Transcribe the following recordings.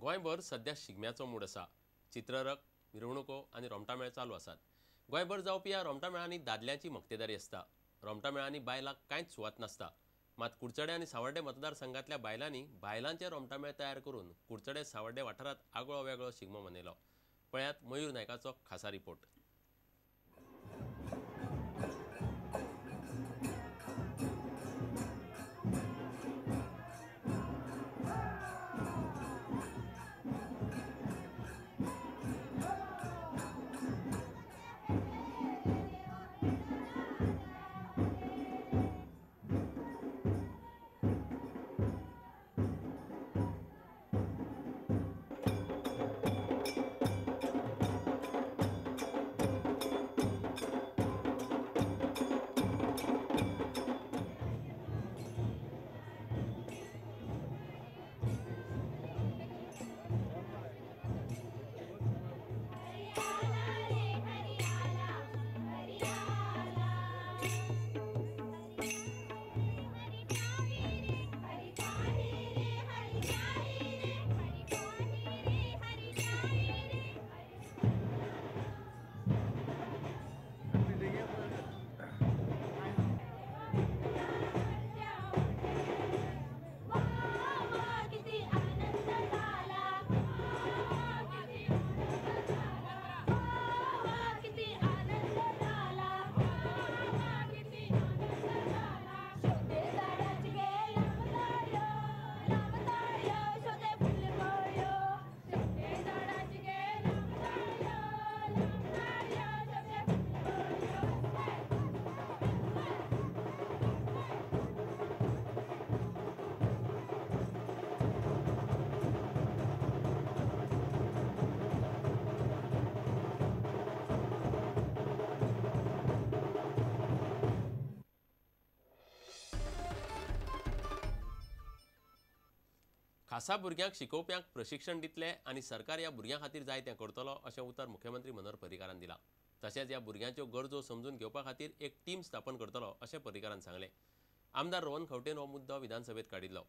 गोंयभर सध्या शिगम्याचो मूड आसा. चित्ररथ, मिरवणुको आनी रोमटामेळ चालू आसात. गोंयभर जावपी ह्या रोमटामेळांनी दादल्यांची मक्तेदारी आसता. रोमटामेळांनी बायलांक कांयच सुवात नासता. मात कुडचडें आनी सावर्डे मतदारसंघांतल्या बायलांनी बायलांचे रोमटामेळ तयार करून कुडचडें सावर्डे वाठारांत आगळो वेगळो शिगमो मनयलो. पळयात मयूर नायकाचो खासा रिपोर्ट. खासा भुरग्यांक शिकोवप्यांक प्रशिक्षण दितले आनी सरकार ह्या भुरग्यां खातीर जाय तें करतलो अशें उतर मुख्यमंत्री मनोहर पर्रीकारान दिलां. तशेंच ह्या भुरग्यांच्यो गरजो समजून घेवपा खातीर एक टीम स्थापन करतलो अशें पर्रीकारान सांगलें. आमदार रोहन खंवटेन हो मुद्दो विधानसभेत काडिल्लो.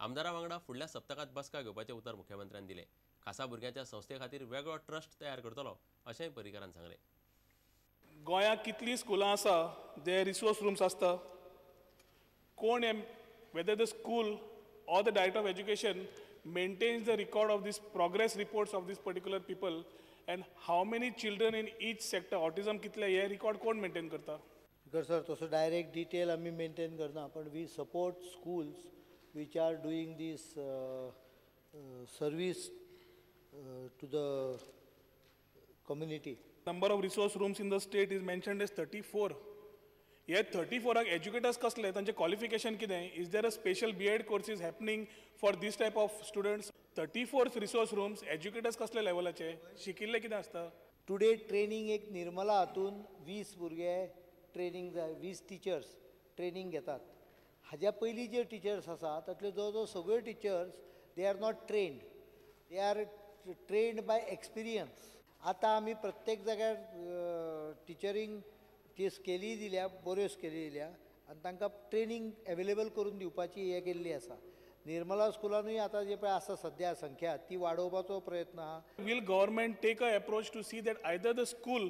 आमदारा वांगडा फुडल्या सप्तकांत बसका घेवपाचें उतर मुख्यमंत्र्यान दिलें. खासा भुरग्यांच्या संस्थे खातीर वेगळो ट्रस्ट तयार करतलो अशेंय पर्रीकारान सांगलें. गोंयांत कितलीं स्कुलां आसा जे रिसोर्स रूम्स आसता, कोण whether the school or the director of education maintains the record of these progress reports of these particular people and how many children in each sector, autism कितले हे record कोण maintain करता? Because sir, तसो direct detail आमी maintain करना, पण we support schools which are doing this service to the community. Number of resource rooms in the state is mentioned as 34. हे 34 educators कसले, तांचे क्वॉलिफिकेशन कितें, is there a special B.Ed course is happening for this type of students? 34 resource rooms educators कसले लेवलाचे, शिकिल्ले कितें आसता? Today training एक निर्मला हातून 20 भुरगे ट्रेनिंग जाय, 20 टिचर्स ट्रेनिंग घेतात. हाज्या पयलीं जे टिचर्स आसा तातले जवळ जवळ सगळे teachers they are not trained, they are trained by experience. आतां आमी प्रत्येक जाग्यार टिचरींग ती स्केली दिल्या, बऱ्यो स्केली दिल्या आनी तांकां ट्रेनींग एवेलेबल करून दिवपाची हें केल्ली आसा. निर्मला स्कुलानूय आतां जे पळय आसा सद्या संख्या ती वाडोवपाचो प्रयत्न आहा. Will government take a approach to see that either the school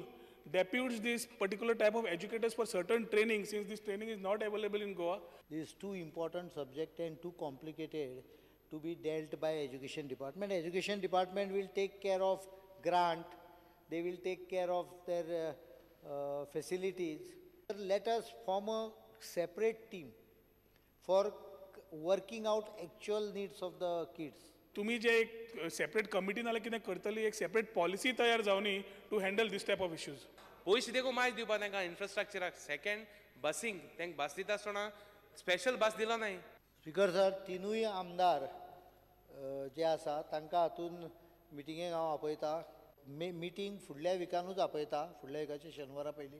deputes this particular type of educators for certain training, since this training is not available in Goa? This is too important subject and too complicated to be dealt by education department. Education department will take care of grant, they will take care of their facilities. Let us form a separate team for working out actual needs of the kids. तुम्ही जे एक separate committee नाल्यार कितें करतली, एक separate policy तयार जावनी to handle this type of issues. पयशे देखून मायज दिवपा तांकां इन्फ्रास्ट्रक्चराक, सेकंड बसींग तांकां बस दिता आसतना स्पेशल बस दिलो नाय. स्पीकर सर, तिनूय आमदार जे आसा तांकां हातून मिटिंगेक हांव आपयता. मिटींग फुडल्या विकानूच आपयता, फुडल्या विकाचे शेनवारा पयलीं.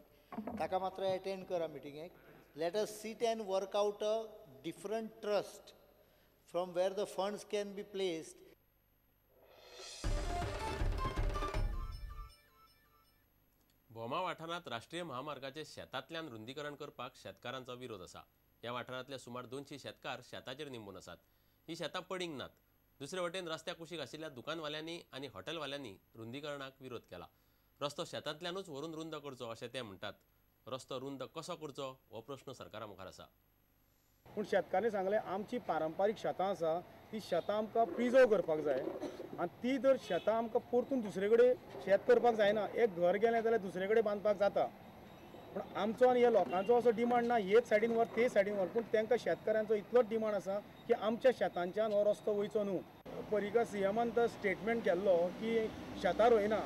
ताका मात्र एटेंड करा मिटिंगेक. Let us sit and work out a different trust from where the funds can be placed. Bhoma वाठारांत राष्ट्रीय महामार्गाचे शेतांतल्यान रुंदीकरण करपाक शेतकारांचो विरोध आसा. ह्या वाठारांतले सुमार 200 शेतकार शेताचेर निंबून आसात. ही शेतां पडींग नात. दुसरे वटेन रस्त्या कुशीक आशिल्ल्या दुकानवाल्यांनी आनी हॉटेलवाल्यांनी रुंदीकरणाक विरोध केला. रस्तो शेतांतल्यानूच व्हरून रुंद करचो अशें ते म्हणटात. रस्तो रुंद कसो करचो हो प्रश्न सरकारा मुखार आसा. पूण शेतकारांनी सांगलें आमची पारंपारीक शेतां आसा ती शेतां आमकां प्रिजर्व करपाक जाय आनी ती जर शेतां आमकां परतून दुसरे कडेन शेत करपाक जायना. एक घर गेलें जाल्यार दुसरे कडेन बांदपाक जाता, पूण आमचो आनी ह्या लोकांचो असो डिमांड ना हेच सायडीन व्हर ते सायडीन व्हर, पूण तांकां शेतकारांचो इतलोच डिमांड आसा की आमच्या शेतांच्यान हो रस्तो वयचो न्हू. पर्रीकार सीएमान तर स्टेटमेंट केल्लो की शेतां रोयना,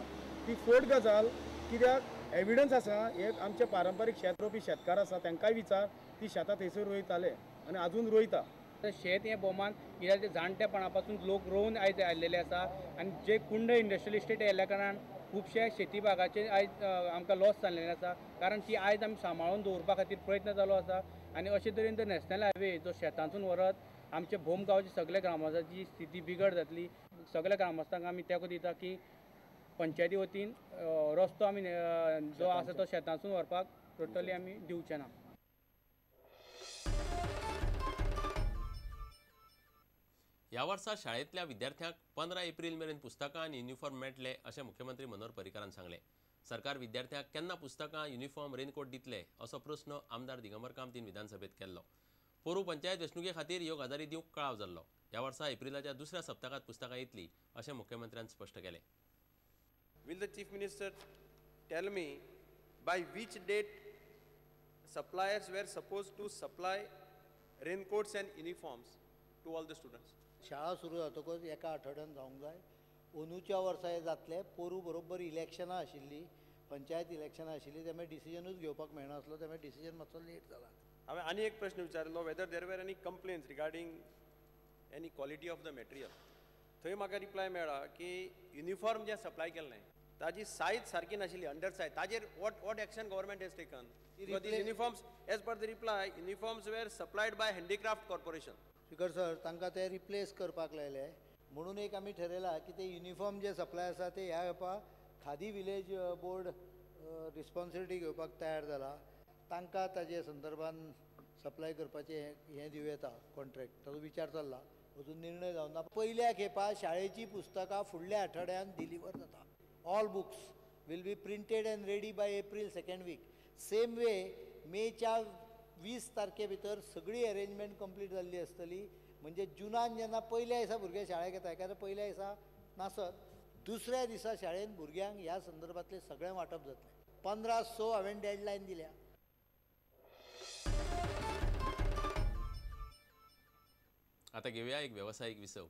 ती फट गजाल, कित्याक एविडन्स आसा. हे आमचे पारंपारीक शेत रोवपी शेतकार आसा तांकांय विचार, ती शेतां थंयसर रोयताले आनी आजून रोयता. शेत हें भोवमान कित्याक ते जाणटेपणा पासून लोक रोवन आयज आयिल्ले आसा आनी जे कुंड इंडस्ट्रियल इस्टेट आयिल्ल्या कारणान खुबशे शेती भागाचे आयज आमकां लॉस जाल्लेले आसा, कारण ती आयज आमी सांबाळून दवरपा खातीर प्रयत्न जालो आसा. आनी अशे तरेन जर नॅशनल हायवे जो शेतांतून व्हरत आमचे भोम गांवचे सगळे ग्रामस्थांची स्थिती बिगड जातली. सगळ्या ग्रामस्थांक आमी तेंको दिता की पंचायती वतीन रस्तो आमी जो आसा तो शेतांतसून व्हरपाक टोटली आमी दिवचे ना. ह्या वर्सा शाळेंतल्या विद्यार्थ्यांक 15 एप्रिल मेरेन पुस्तकां आनी युनिफॉर्म मेळटले अशें मुख्यमंत्री मनोहर पर्रीकारान सांगलें. सरकार विद्यार्थ्यांक केन्ना पुस्तकां, युनिफॉर्म, रेनकोट दितले असो प्रस्न आमदार दिगंबर कामतीन विधानसभेत केल्लो. पोरूं पंचायत वेंचणुके खातीर ह्यो गजाली दिवंक कळाव जाल्लो. ह्या वर्सा एप्रिलाच्या दुसऱ्या सप्तकांत पुस्तकां येतलीं अशें मुख्यमंत्र्यान स्पश्ट केलें. Will the Chief Minister tell me by which date suppliers were supposed to supply raincoats and uniforms to all the students? शाळा सुरू जातकच एका आठवड्यान जावंक जाय. अंदूच्या वर्सा हें जातलें. पोरूं बरोबर इलेक्शनां आशिल्लीं, पंचायत इलेक्शनां आशिल्लीं, तेन्ना डिसिजनूच घेवपाक मेळनासलो, तेन्ना डिसिजन मातसो लेट जाला. हांवें आनी एक प्रश्न विचारिल्लो, whether there were any complaints regarding any quality of the material. थंय म्हाका रिप्लाय मेळ्ळा की युनिफॉर्म जें सप्लाय केल्लें ताजी सायज सारकी नाशिल्ली, अंडर सायज. ताजेर what action government has taken? Because uniforms, as per the reply, uniforms were supplied by handicraft corporation. Speaker sir, तांकां ते रिप्लेस करपाक लायले म्हणून एक आमी ठरयलां की ते युनिफॉर्म जे सप्लाय आसा ते ह्या खेपा खादी विलेज बोर्ड रिस्पॉन्सिबिलिटी घेवपाक तयार जाला. तांकां ताजे संदर्भान सप्लाय करपाचें हें दिवं येता कॉन्ट्रॅक्ट, ताजो विचार चल्ला, अजून निर्णय जावना. पयल्या खेपा शाळेचीं पुस्तकां फुडल्या आठवड्यान डिलिव्हर जाता. All books will be printed and ready by April second week. Same way मेच्या 20 तारखे भितर सगळी अरेंजमेंट कंप्लीट जाल्ली आसतली. म्हणजे जुनान जेन्ना पयल्या दिसा भुरगे शाळेक येता, एखाद्या पयल्या दिसा नासत दुसऱ्या दिसा शाळेन भुरग्यांक ह्या संदर्भांतलें सगळें वांटप जातलें. 15/6 हांवें डेडलायन दिल्या. आता घेऊया एक व्यावसायिक विसव.